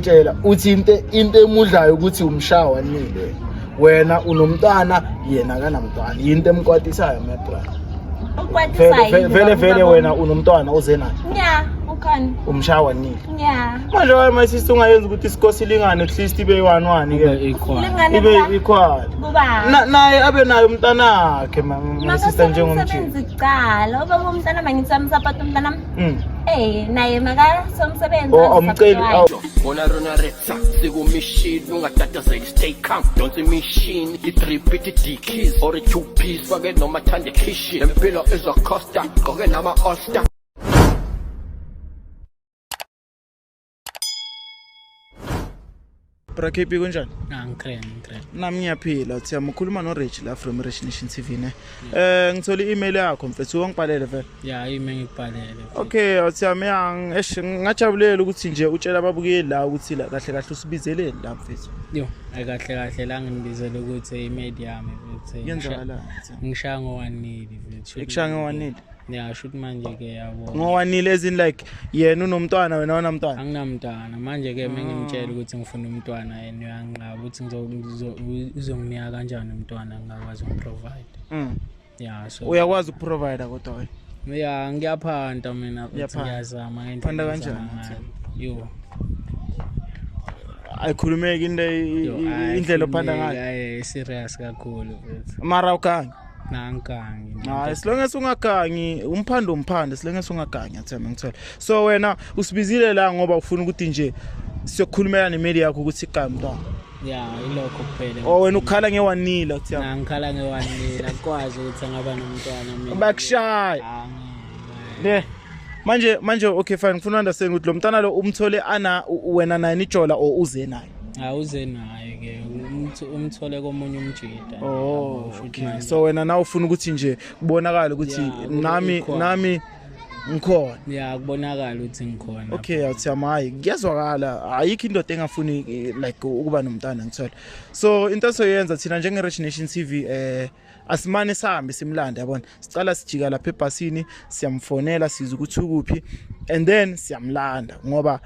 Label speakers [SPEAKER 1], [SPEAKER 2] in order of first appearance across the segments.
[SPEAKER 1] Tshela uthi into emudlayo ukuthi umshawa nile wena unomntwana yena akanamntwana, yinto emkwatisayo my brother.
[SPEAKER 2] Ukwatisa
[SPEAKER 1] Vele vele wena unomntwana uze naye.
[SPEAKER 2] Yeah, ukhona.
[SPEAKER 1] Umshawa nile.
[SPEAKER 2] Yeah.
[SPEAKER 1] Manje why my sister ungayenza ukuthi isiko silingane at least ibe 1-1 ke?
[SPEAKER 2] Lingane
[SPEAKER 1] Ibe equal.
[SPEAKER 2] kuba.
[SPEAKER 1] Naye abe nayo umntanakhe my sister njengomjini.
[SPEAKER 2] Makasebenzi kuqala. Ubaba umntana mangithi amsapota umntana. Naye makasomsebenzi.
[SPEAKER 1] Oh, awumceli.
[SPEAKER 3] Bona rona retsa sikumishini ungatatazeli stay calm donsa imishini i-3 pit dickies or i-2 piece fake noma thande khishi lempilo izokhosta gqoke nama all star.
[SPEAKER 1] Bra KP kunjani?
[SPEAKER 4] Ngikrem.
[SPEAKER 1] Nami ngiyaphila, uthi ukhuluma no Rich la from Rich Nation TV ne. Ngithola i-email yakho mfethu, ungibhalele vele.
[SPEAKER 4] Yeah, ime ngikubhalele.
[SPEAKER 1] Okay, uthi eish ngajabulela ukuthi nje utshela ababukeli la ukuthi la kahle kahle usibizeleni la mfethu.
[SPEAKER 4] Yo, kahle kahle la nginibizele ukuthi i-maid yami mfethu.
[SPEAKER 1] Kwenzakalani?
[SPEAKER 4] Ngishaya ngo-1 mfethu.
[SPEAKER 1] Ikushaya ngo-1?
[SPEAKER 4] Yeah, shoot manje ke yabo.
[SPEAKER 1] Ngo-1 as in like yena unomntwana wena awunamntwana?
[SPEAKER 4] Anginamntwana. Manje ke mengimtshela ukuthi ngifuna umntwana yena uyanqaba ukuthi uzonginika kanjani umntwana ngingakwazi ukuprovide. Yeah, so
[SPEAKER 1] uyakwazi ukuprovide kodwa wena?
[SPEAKER 4] Yeah, ngiyaphanda mina futhi ngiyazama ngendlela.
[SPEAKER 1] Phanda kanjani?
[SPEAKER 4] Yo.
[SPEAKER 1] Ayikhulumeki into indlela ophanda ngayo.
[SPEAKER 4] Hayi, serious kakhulu futhi.
[SPEAKER 1] Mara ugangi?
[SPEAKER 4] Nangangi.
[SPEAKER 1] Hayi, silonge sungagangi, umphando silonge sungagangi athema ngithola. So wena usibizile la ngoba ufuna ukuthi nje siyokhulumela nemedia yakho ukuthi igama mntwana.
[SPEAKER 4] Yeah, ilokho kuphela.
[SPEAKER 1] Oh, wena ukhala nge-1 kuthi
[SPEAKER 4] yami. Ngikhala nge-1 akwazi ukuthi angaba nomntwana mina.
[SPEAKER 1] Bakushaya. Ne. Manje okay fine, ngifuna understand ukuthi lo mntwana lo umthole ana wena naye nijola or uze naye?
[SPEAKER 4] Awuze naye ke, umthole komunye umjida.
[SPEAKER 1] Oh, okay. So wena na ufuna ukuthi nje kubonakala ukuthi nami ngikhona.
[SPEAKER 4] Yeah, kubonakala ukuthi ngikhona.
[SPEAKER 1] Okay, awuthi hayi kuyazwakala, ayikho indoda engafuni like ukuba nomntana ngithola. So into soyenza thina njenge Rich Nation TV asimane sihambe simlande yabona. Sicala sijika lapha ebhasini siyamfonela siza ukuthi ukuphi and then siyamlanda ngoba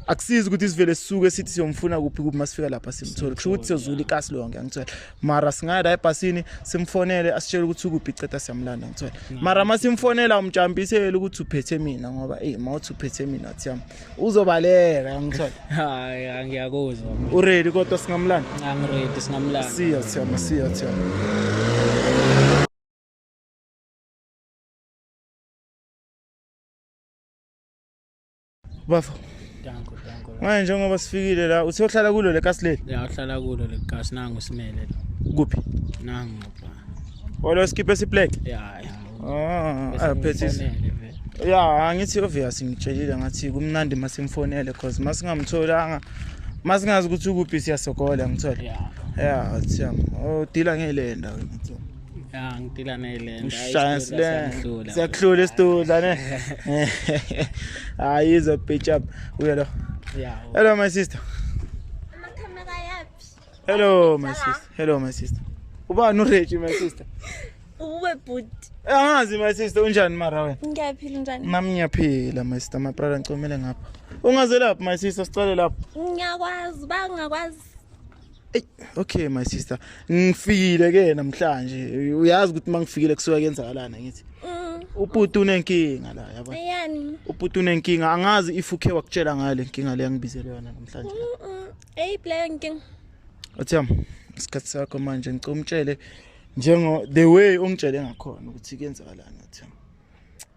[SPEAKER 1] akusizi ukuthi sivele sisuke sithi siyomfuna kuphi kuphi masifika lapha simthole. Kusho ukuthi siyozula ikasi lonke ngithola. Mara singaya la ebhasini simfonele asitshele ukuthi ukuphi iceda siyamlanda ngithola. Mara masimfonela umjampisele ukuthi uphethe mina ngoba mawuthi uphethe mina athi yami uzobaleka ngithola.
[SPEAKER 4] Hayi ngiyakuzwa.
[SPEAKER 1] U ready kodwa singamlanda?
[SPEAKER 4] Angiready singamlanda.
[SPEAKER 1] Siya siya. Bafo.
[SPEAKER 4] Danko.
[SPEAKER 1] Manje njengoba sifikile la uthe uhlala kulo lekasi leli?
[SPEAKER 4] Yeah, uhlala kulo lekasi nangu simele.
[SPEAKER 1] Kuphi?
[SPEAKER 4] Nangu lapha.
[SPEAKER 1] Walo skip esiblack?
[SPEAKER 4] Yeah.
[SPEAKER 1] Ah, aphethe. Yeah, angithi obvious ngitshelile ngathi kumnandi masimfonele because masingamtholanga masingazi ukuthi ukuphi siyasokola ngithola.
[SPEAKER 4] Yeah.
[SPEAKER 1] Yeah, athi oh deala ngelenda wena.
[SPEAKER 4] Yeah, ngidila nelenda.
[SPEAKER 1] Siyakuhlula isitudla ne. Hayi izo pitch up. Uya lo.
[SPEAKER 4] Yeah.
[SPEAKER 1] Hello my sister. Hello my sister. Hello my sister. Ubani uReji my sister?
[SPEAKER 2] Uwe bhuti.
[SPEAKER 1] Angazi my sister unjani mara wena?
[SPEAKER 2] Ngiyaphila unjani?
[SPEAKER 1] Nami ngiyaphila my sister, my brother ngicomele ngapha. Ungaze lapha my sister, sicale lapha.
[SPEAKER 2] Ngiyakwazi, bangakwazi.
[SPEAKER 1] Okay my sister, ngifikile ke namhlanje. Uyazi ukuthi mangifikile kusuka kuyenzakalana ngithi. Ubhuti unenkinga la yabona.
[SPEAKER 2] Yani.
[SPEAKER 1] Ubhuti unenkinga, angazi if ukhe wakutshela ngale nkinga le angibizele yona namhlanje.
[SPEAKER 2] Hey play nkinga.
[SPEAKER 1] Atham, isikhathi sakho manje ngicela umtshele njengo the way ungitshele ngakhona ukuthi kuyenzakalana Atham.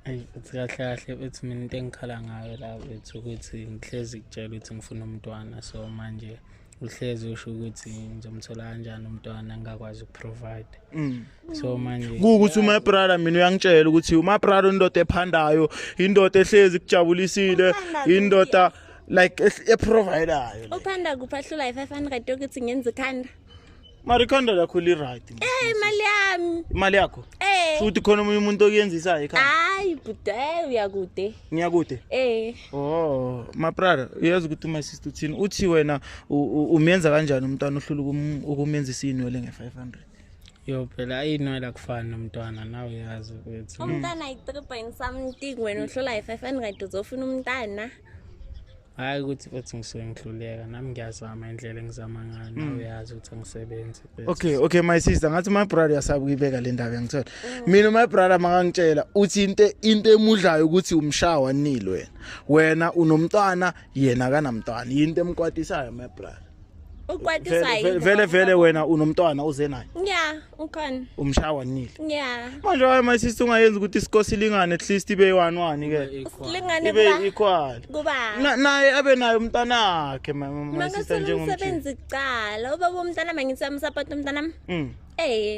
[SPEAKER 4] Hey, kahle kahle uthi mina into engikhala ngayo la uthi ukuthi ngihlezi kutshela ukuthi ngifuna umntwana, so manje uhlezi usho ukuthi ngizomthola kanjani umntwana ngingakwazi ukuprovide. So manje
[SPEAKER 1] kuukuthi uma brother mina uyangitshela ukuthi uma brother indoda ephandayo, indoda ehlezi kujabulisile, indoda like eprovidayo.
[SPEAKER 2] Uphanda kuphahlula i500 yokuthi ngenze ikhanda.
[SPEAKER 1] Mara ikhanda lakho li right.
[SPEAKER 2] Imali yami.
[SPEAKER 1] Imali yakho? Futhi khona omunye umuntu okuyenzisayo ikhanda.
[SPEAKER 2] Hayi buda uyakude.
[SPEAKER 1] Ngiyakude? Oh, my brother, uyazi ukuthi my sister uthini? Uthi wena umenza kanjani umntwana ohlula ukumenzisa inwele nge500?
[SPEAKER 4] Yo phela inwele akufani nomntwana nawe uyazi ukuthi
[SPEAKER 2] umntwana yi 3 point something wena uhlula i500 uzofuna umntana.
[SPEAKER 4] Hayi ukuthi futhi ngisuke ngihluleka, nami ngiyazama indlela engizama ngayo, nawe uyazi ukuthi angisebenzi.
[SPEAKER 1] Okay, my sister, ngathi my brother uyasaba ukuyibeka le ndaba, yangithola. Mina my brother makangitshela uthi into emudlayo ukuthi umshawa nilo wena. Wena unomntwana, yena akanamntwana. Into emkwatisayo my brother.
[SPEAKER 2] Ukwatiswa yini?
[SPEAKER 1] Vele wena unomntwana uze naye.
[SPEAKER 2] Yeah, ukhona.
[SPEAKER 1] Umshawa nilo.
[SPEAKER 2] Yeah.
[SPEAKER 1] Manje hayi my sister, ungayenza ukuthi isikole silingane, at least ibe 1-1 ke.
[SPEAKER 2] Silingane
[SPEAKER 1] Ibe
[SPEAKER 2] kuba
[SPEAKER 1] equal.
[SPEAKER 2] Kuba
[SPEAKER 1] Naye abe naye umntanakhe my sister
[SPEAKER 2] Makathola
[SPEAKER 1] njengomjini.
[SPEAKER 2] umsebenzi kuqala. Ubaba umntana mangithi amsupport umntana.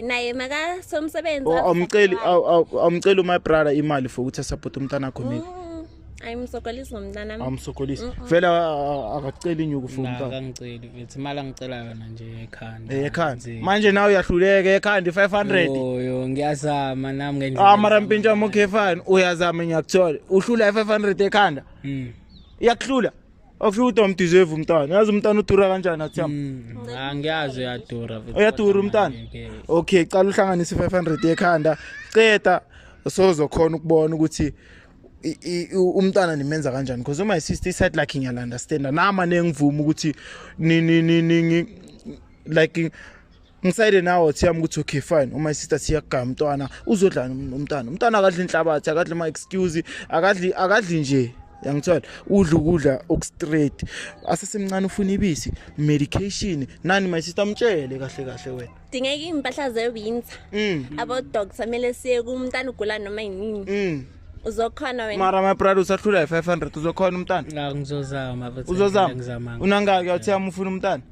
[SPEAKER 2] Naye makathola umsebenzi.
[SPEAKER 1] Awumceli, awumceli my brother imali for ukuthi asupport umntana wakho maybe?
[SPEAKER 2] Ayimsokolisi ngomntana.
[SPEAKER 1] Awumsokolisi. Vele akakuceli inyuku for umntana.
[SPEAKER 4] Akangiceli mfethu, imali angicela yona nje ekhanda.
[SPEAKER 1] Ekhanda. Manje nawe uyahluleka ekhanda i500.
[SPEAKER 4] Yo, ngiyazama nami ngendlela.
[SPEAKER 1] Ah, mara mpintsha, okay fine. Uyazama, ngiyakuthola. Uhlula i500 ekhanda. Iyakuhlula. Akusho ukuthi awumdeserve umntana. Yazi umntana udura kanjani athi yami?
[SPEAKER 4] Angiyazi, uyadura mfethu.
[SPEAKER 1] Uyadura umntana. Okay, cala uhlanganise i500 ekhanda. Ceda sozokhona ukubona ukuthi umntana nimenza kanjani, because my sister iside like ngiyala understand nama nengivuma ukuthi ni ni ni ni like ngisayide nawe thiyami ukuthi okay fine, uma sister siyagaya umntwana uzodlana umntwana akadli inhlabathi, akadli ama excuse, akadli nje, yangithola, udla ukudla okustraight, asesemncane, ufuna ibisi, medication nani. My sister, mtshele kahle kahle wena.
[SPEAKER 2] Dingeka iy'mpahla ze-winter. Abo doctor kumele siye kumntana ugula noma yinini. Uzokhona wena?
[SPEAKER 1] Mara my brother, usahlula i500, uzokhona umntana?
[SPEAKER 4] La ngizozama mfethu.
[SPEAKER 1] Uzozama.
[SPEAKER 4] Ngizama.
[SPEAKER 1] Unangaki awuthiyami ufuna umntana?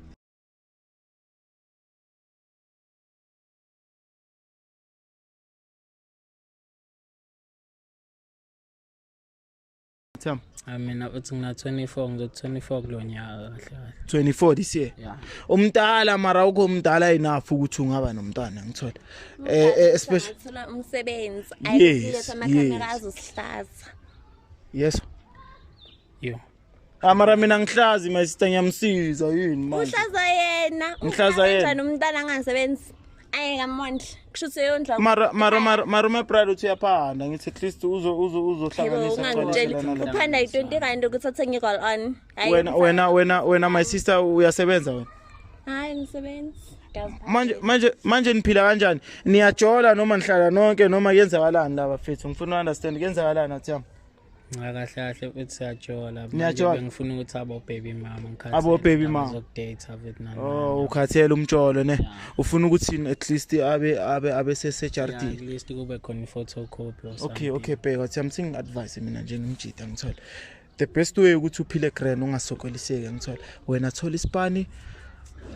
[SPEAKER 1] Thiyami.
[SPEAKER 4] Mina uthi ngina 24, ngizothi 24 kulo nyaka kahle kahle.
[SPEAKER 1] 24 this year?
[SPEAKER 4] Yeah.
[SPEAKER 1] Umdala, mara ukho umdala enough ukuthi ungaba nomntwana, ngithola, especially
[SPEAKER 2] Thola umsebenzi.
[SPEAKER 1] Yes,
[SPEAKER 2] Ayiletha amakhamera
[SPEAKER 1] yes.
[SPEAKER 2] azosihlaza.
[SPEAKER 1] Yes.
[SPEAKER 4] Yo.
[SPEAKER 1] Ah, mara mina ngihlazi my sister, ngiyamsiza yini manje?
[SPEAKER 2] Uhlaza yena.
[SPEAKER 1] Ngihlaza yena.
[SPEAKER 2] Kanjani umntana angasebenzi? Ayeke amondle. Kusho ukuthi uyondla.
[SPEAKER 1] Mara my brother uthi uyaphanda, ngithi at least uzo uzo
[SPEAKER 2] Yebo,
[SPEAKER 1] uzohlanganisa
[SPEAKER 2] ungangitsheli.
[SPEAKER 1] agcwalise lana la.
[SPEAKER 2] Uphanda i-20 rand ukuthi athenge i-roll on. Hayi,
[SPEAKER 1] Wena my sister, uyasebenza wena?
[SPEAKER 2] Hayi, ngisebenzi.
[SPEAKER 1] Manje niphila kanjani? Niyajola noma nihlala nonke noma kuyenzakalani la bafethu? Ngifuna u-understand kuyenzakalani athiyami.
[SPEAKER 4] Cha, kahle kahle futhi siyajola.
[SPEAKER 1] Niyajola?
[SPEAKER 4] Manje bengifuna ukuthi abo baby mama ngikhathele.
[SPEAKER 1] Abo baby mama.
[SPEAKER 4] Zokudate futhi nani.
[SPEAKER 1] Oh, ukhathele umjolo ne. Ufuna ukuthi at least abe
[SPEAKER 4] Yeah,
[SPEAKER 1] sesejardini.
[SPEAKER 4] at least kube khona i-photocopy or
[SPEAKER 1] Okay,
[SPEAKER 4] something.
[SPEAKER 1] okay, bheka athi I'm advice mina njengomjita, ngithola. The best way ukuthi uphile grand ungasokoliseki, ngithola. Wena thola isipani,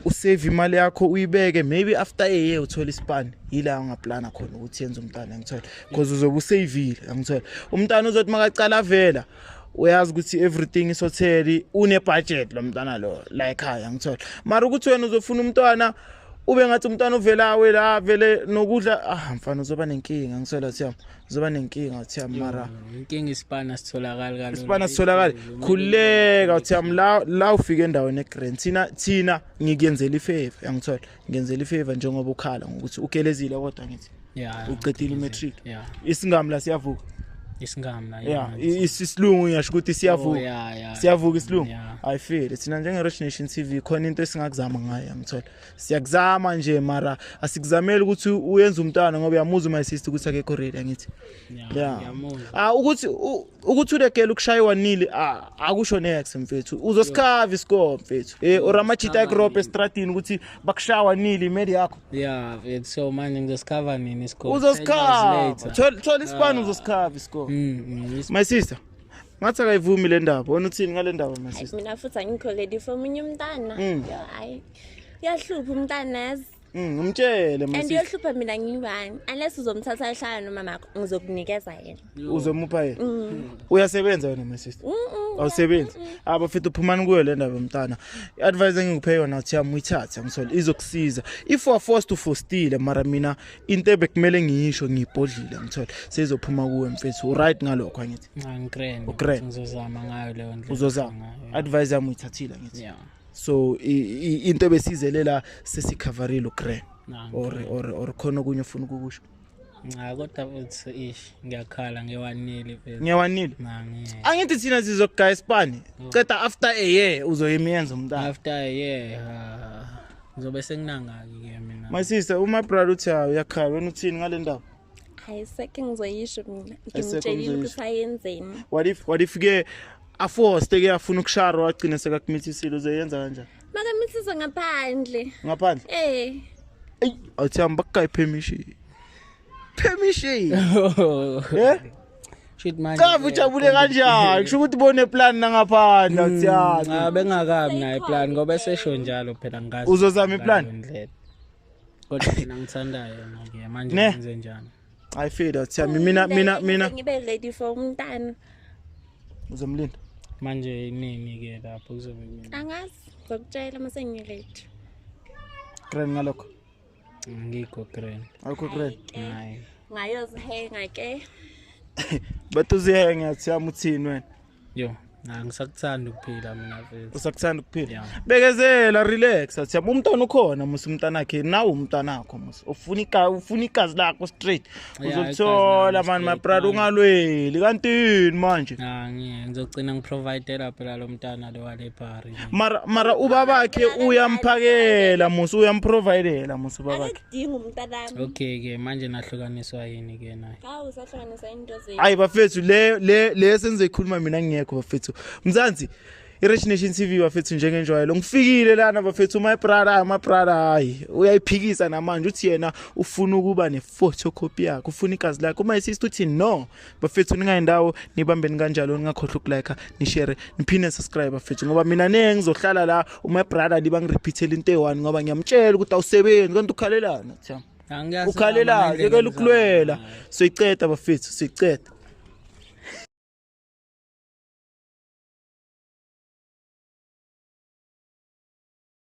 [SPEAKER 1] usave imali yakho, uyibeke, maybe after a year uthola isipani, yila ungaplana khona ukuthi yenze umntana, ngithola, because uzobe usavile, ngithola. Umntana uzothi makacala vela uyazi ukuthi everything is hotel, une budget lo mntana lo la ekhaya, ngithola. Mara ukuthi wena uzofuna umntwana ube ngathi umntwana uvelawe la vele nokudla, ah mfana, uzoba nenkinga, ngithola thiyami, uzoba nenkinga thiyami, mara
[SPEAKER 4] Inkinga isipana sitholakali kalula.
[SPEAKER 1] Isipana sitholakala, khululeka uthiyami, la ufike endaweni egrand. Thina ngikuyenzela ifavor, yangithola, ngiyenzela ifavor njengoba ukhala ngokuthi ugelezile, kodwa ngithi uqedile imatric. Isingami la siyavuka.
[SPEAKER 4] Isingami la.
[SPEAKER 1] Yeah, isilungu ngiyasho ukuthi siyavuka.
[SPEAKER 4] Oh, yeah.
[SPEAKER 1] Siyavuka isilungu.
[SPEAKER 4] Yeah.
[SPEAKER 1] I feel thina njenge Rich Nation TV khona into esingakuzama ngayo, yangithola. Siyakuzama nje, mara asikuzameli ukuthi uyenze umntwana ngoba uyamuzwa my sister ukuthi akekho ready, angithi?
[SPEAKER 4] Yeah.
[SPEAKER 1] Yeah.
[SPEAKER 4] Ngiyamuzwa.
[SPEAKER 1] Ah, ukuthi ulegele ukushaywa nili, ah, akusho next mfethu. Uzosikhava iscore mfethu. Or amajita akrop estradini ukuthi bakushawa nili imeli yakho.
[SPEAKER 4] Yeah, mfethu, so manje ngizosikhava nini isikole?
[SPEAKER 1] Uzosikhava. Thola isipani, uzosikhava iscore. My sister, ngathi akayivumi le ndaba. Wena uthini ngale ndaba my sister?
[SPEAKER 2] Mina futhi angikho ready for omunye umntana. Yo, hayi. Uyahlupha umntana, yazi.
[SPEAKER 1] Umtshele my
[SPEAKER 2] And
[SPEAKER 1] sister.
[SPEAKER 2] uyohlupha mina ngiyi-one. Unless uzomthatha ehlala nomama wakho, ngizokunikeza yena.
[SPEAKER 1] Uzomupha yena. Uyasebenza wena my sister? Awusebenzi. Abafethu, phumani kuyo le ndaba yomntana. I-advice engikuphe yona uthi yami uyithathe, ngithola, izokusiza. If you are forced to forstile, mara mina into ebekumele ngiyisho ngiyibhodlile, ngithola. Seyizophuma kuwe mfethu. Right ngalokho angithi?
[SPEAKER 4] Ngigrand.
[SPEAKER 1] Ugrand.
[SPEAKER 4] Ngizozama ngayo leyo ndlela.
[SPEAKER 1] Uzozama.
[SPEAKER 4] Ngayo,
[SPEAKER 1] Advice yami uyithathile angithi?
[SPEAKER 4] Yeah.
[SPEAKER 1] So into ebesizelela sesicoverile, ugrand.
[SPEAKER 4] Nah,
[SPEAKER 1] Or khona okunye ufuna ukukusho?
[SPEAKER 4] Cha, kodwa futhi ish, ngiyakhala ngewanile mfethu.
[SPEAKER 1] Ngiyawanile.
[SPEAKER 4] Na ngeke.
[SPEAKER 1] Angithi thina sizokugaya isipani. Ceda after a year uzoyimiyenza umntana.
[SPEAKER 4] After a year, ha, ngizobe senginangaki ke mina.
[SPEAKER 1] My sister, uma brother uthi hayi uyakhala, wena uthini ngale ndaba?
[SPEAKER 2] Ayisekho engizoyisho mina.
[SPEAKER 1] Ayisekho
[SPEAKER 2] Ngimtshelile
[SPEAKER 1] engizoyisho.
[SPEAKER 2] ukuthi ayenzeni.
[SPEAKER 1] What if ke aforce ke afuna ukushara wagcina sekakumithisile, uzoyenza kanjani?
[SPEAKER 2] Makamithiswe ngaphandle.
[SPEAKER 1] Ngaphandle.
[SPEAKER 2] Eh.
[SPEAKER 1] Ey, athi hamba kugayi permission. Permission. Eh?
[SPEAKER 4] Shit manje.
[SPEAKER 1] Cha, ujabule kanjani? Kusho ukuthi bone plan nangaphandle athi
[SPEAKER 4] Cha,
[SPEAKER 1] yani.
[SPEAKER 4] bengakabi nayo iplan ngoba esesho njalo phela ngazi.
[SPEAKER 1] Uzozama iplan?
[SPEAKER 4] ngaleyo ndlela. Kodwa mina ngithanda yena ke manje
[SPEAKER 1] Ne.
[SPEAKER 4] ngenze njani?
[SPEAKER 1] I feel that yami mina mina mina
[SPEAKER 2] Ngibe ready for umntana.
[SPEAKER 1] Uzomlinda.
[SPEAKER 4] Manje nini ke lapho kuzobe kuyini?
[SPEAKER 2] Angazi, ngizokutshela mase ngiready.
[SPEAKER 1] Grand ngalokho.
[SPEAKER 4] Ngikho grand.
[SPEAKER 1] Akho grand.
[SPEAKER 4] Hayi.
[SPEAKER 2] Ngayozihenga ke.
[SPEAKER 1] But uzihenga athi yami uthini wena?
[SPEAKER 4] Yo, angisakuthanda ukuphila mina mfethu.
[SPEAKER 1] Usakuthanda ukuphila.
[SPEAKER 4] Yeah.
[SPEAKER 1] Bekezela, relax athi yami umntwana ukhona musi, umntwana akhe nawe umntwana akho musi. Ufuna igazi, ufuna igazi lakho straight.
[SPEAKER 4] Yeah,
[SPEAKER 1] Uzolithola
[SPEAKER 4] igazi lami
[SPEAKER 1] man my
[SPEAKER 4] straight,
[SPEAKER 1] brother,
[SPEAKER 4] man.
[SPEAKER 1] ungalweli kantini manje.
[SPEAKER 4] Ah, ngiye ngizogcina ngiprovidela phela lo mntana lo wale bhari.
[SPEAKER 1] Mara ubabakhe uyamphakela musi, uyamprovidela musi ubabakhe.
[SPEAKER 2] Akakudingi umntanami.
[SPEAKER 4] Okay ke manje nahlukaniswa yini ke naye?
[SPEAKER 2] Hawu, sahlukanisa into zethu.
[SPEAKER 1] Hayi bafethu, le sengizoyikhuluma mina ngingekho bafethu. Mzansi, i-Rich Nation TV bafethu, njengenjwayelo ngifikile lana bafethu. My brother, my brother, hayi uyayiphikisa namanje, uthi yena ufuna ukuba ne-photocopy yakhe, ufuna igazi lakhe. Uma isister uthi no. Bafethu, ningayindawo, nibambeni kanjalo, ningakhohlwa ukulike, nishare, niphinde subscribe bafethu, ngoba mina ne ngizohlala la uma brother liba ngirepeatele into eyi-one, ngoba ngiyamtshela ukuthi awusebenzi kanti ukhalelana thiyami.
[SPEAKER 4] Angiyazi
[SPEAKER 1] Ukhalelana, yekela ukulwela. Soyiceda bafethu, siyiceda.